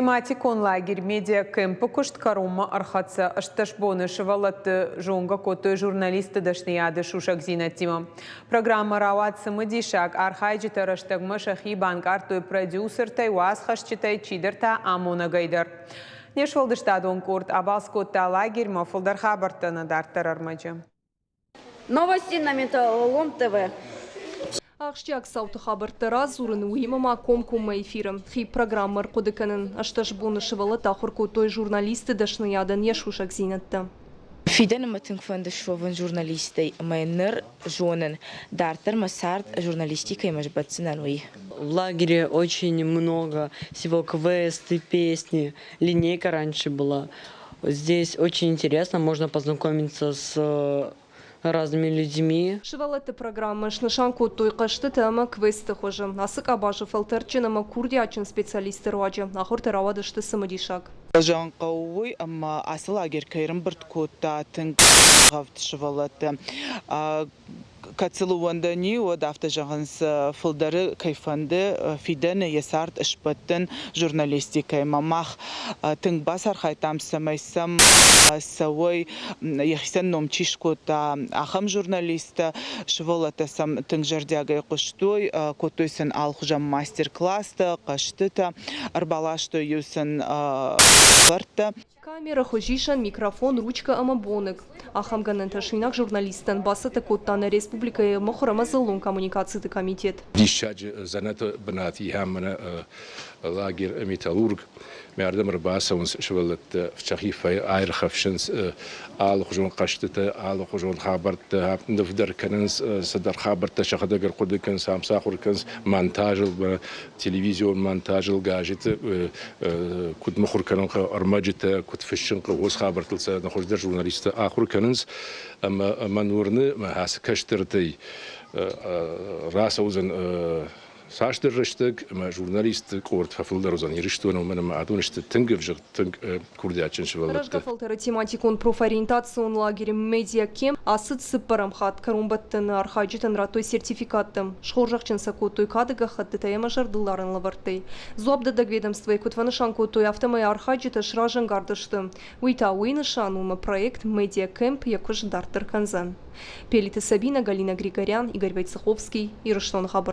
Тематикон лагерь Медиа-кэмп-ы куыст кӕронмӕ ӕрхӕццӕ. 18 боны сывӕллӕтты зонгӕ кодтой журналисты дӕсныйады сусӕгдзинӕдтимӕ. Программӕ рауад цымыдисаг. Архайджытӕ рӕстӕгмӕ сӕхи банкъардтой продюсертӕй, уацхӕсджытӕй, чидӕр та амонӕгӕй дӕр. Не сфӕлдыстадон къорд абалц кодта лагерьмӕ. Фылдӕр хабӕрттӕ нӕ дарддӕр ӕрмӕджы. Новости на Металлолом ТВ. Ахсджиаг цауты хабӕрттӕ радзурын, уыимӕ ма комкоммӕ эфиры хи программӕ ӕрхъуыды кӕнын. 18 боны сывӕллӕттӕ ахуыр кодтой журналисты дӕсныйадӕн йӕ сусӕгдзинӕдтӕ. Фидӕны мӕ тынг фӕнды суӕвын журналистӕй ӕмӕ ныр зонын, дарддӕр мӕ цард журналистикӕимӕ сбӕтдзынӕн, уый. В лагере очень много всего: квесты, песни, линейка раньше была. Здесь очень интересно, можно познакомиться с разными людьми. Сывӕллӕтты программӕ снысан кодтой хъӕзтытӕ ӕмӕ квестты хуызы. Ацы къабазы фӕлтӕрдджын ӕмӕ курдиатджын специалистты руаджы ахуыртӕ рауадысты цымыдисаг. Зӕгъын хъӕуы уый, ӕмӕ ацы лагерь кӕй ӕрӕмбырд кодта тынг ӕргъӕвд сывӕллӕтты. Кӕд сыл ууӕндӕн и, уӕд афтӕ зӕгъынц, фылдӕры кӕй фӕнды фидӕны йӕ цард сбӕттын журналистикӕимӕ. Мах тынг бацархайдтам, цӕмӕй сӕм цӕуой, йӕхицӕн ном чи скодта, ахӕм журналисттӕ. Сывӕллӕттӕ сӕм тынг зӕрдиагӕй хъуыстой, кодтой сын алыхуызӕн мастер-класстӕ, хъӕзтытӕ, ӕрбаластой-иу сын лӕвӕрттӕ. Камерӕ, хуызисӕн, микрофон, ручкӕ ӕмӕ боныг. Ахӕм гӕнӕнтӕ суинаг журналисттӕн бацӕттӕ кодта нӕ республикӕйы мыхуыр ӕмӕ дзыллон коммуникациты комитет. Диссаджы дзӕнӕты бынат ихӕм мӕнӕ лагерь «Металлург». Мӕ ардӕм ӕрбацӕуынц сывӕллӕттӕ, сӕхи аирхӕфсынц алыхуызон хъӕзтытӕ, алыхуызон хабӕрттӕ, ныв дӕр кӕнынц, цыдӕр хабӕрттӕ сӕхӕдӕг ӕрхъуыды кӕнынц, ам сӕ ахуыр кӕнынц монтажыл, телевизион монтажыл, газеты куыд мыхуыр кӕнын хъӕуы ӕрмӕджытӕ, куыд фыссын хъӕуы, уыцы хабӕрттыл сӕ хуыздӕр журналисттӕ ахуыр кӕнынц. Ӕмӕ мӕн уырны, ацы кӕстӕртӕй рацӕудзӕн цасдӕр рӕстӕг ӕмӕ журналистты къорд фӕфылдӕр уыдзӕн Ирыстоны, уымӕн ӕмӕ адон сты тынг ӕвзыгъд, тынг курдиатджын сывӕллӕттӕ. Рӕзгӕ фӕлтӕры тематикон профориентацион лагерь «Медиакемп» ацыд цыппӕрӕм хатт. Кӕронбӕттӕны архайджытӕн радтой сертификаттӕ. Схорзӕхджын сӕ кодтой кады гӕххӕттытӕй ӕмӕ зӕрдылдарӕн лӕвӕрттӕй. Дзуапдӕттӕг ведомствойы куыд фӕнысан кодтой, афтӕмӕй архайджытӕ сразӕнгард сты. Уый та уый нысан у, ӕмӕ проект «Медиакэмп» йӕ куыст дарддӕр кӕндзӕн. Пелиты Сабинӕ, Галина Григорян, Игорь Войцеховский, Ирыстоны хабӕрттӕ.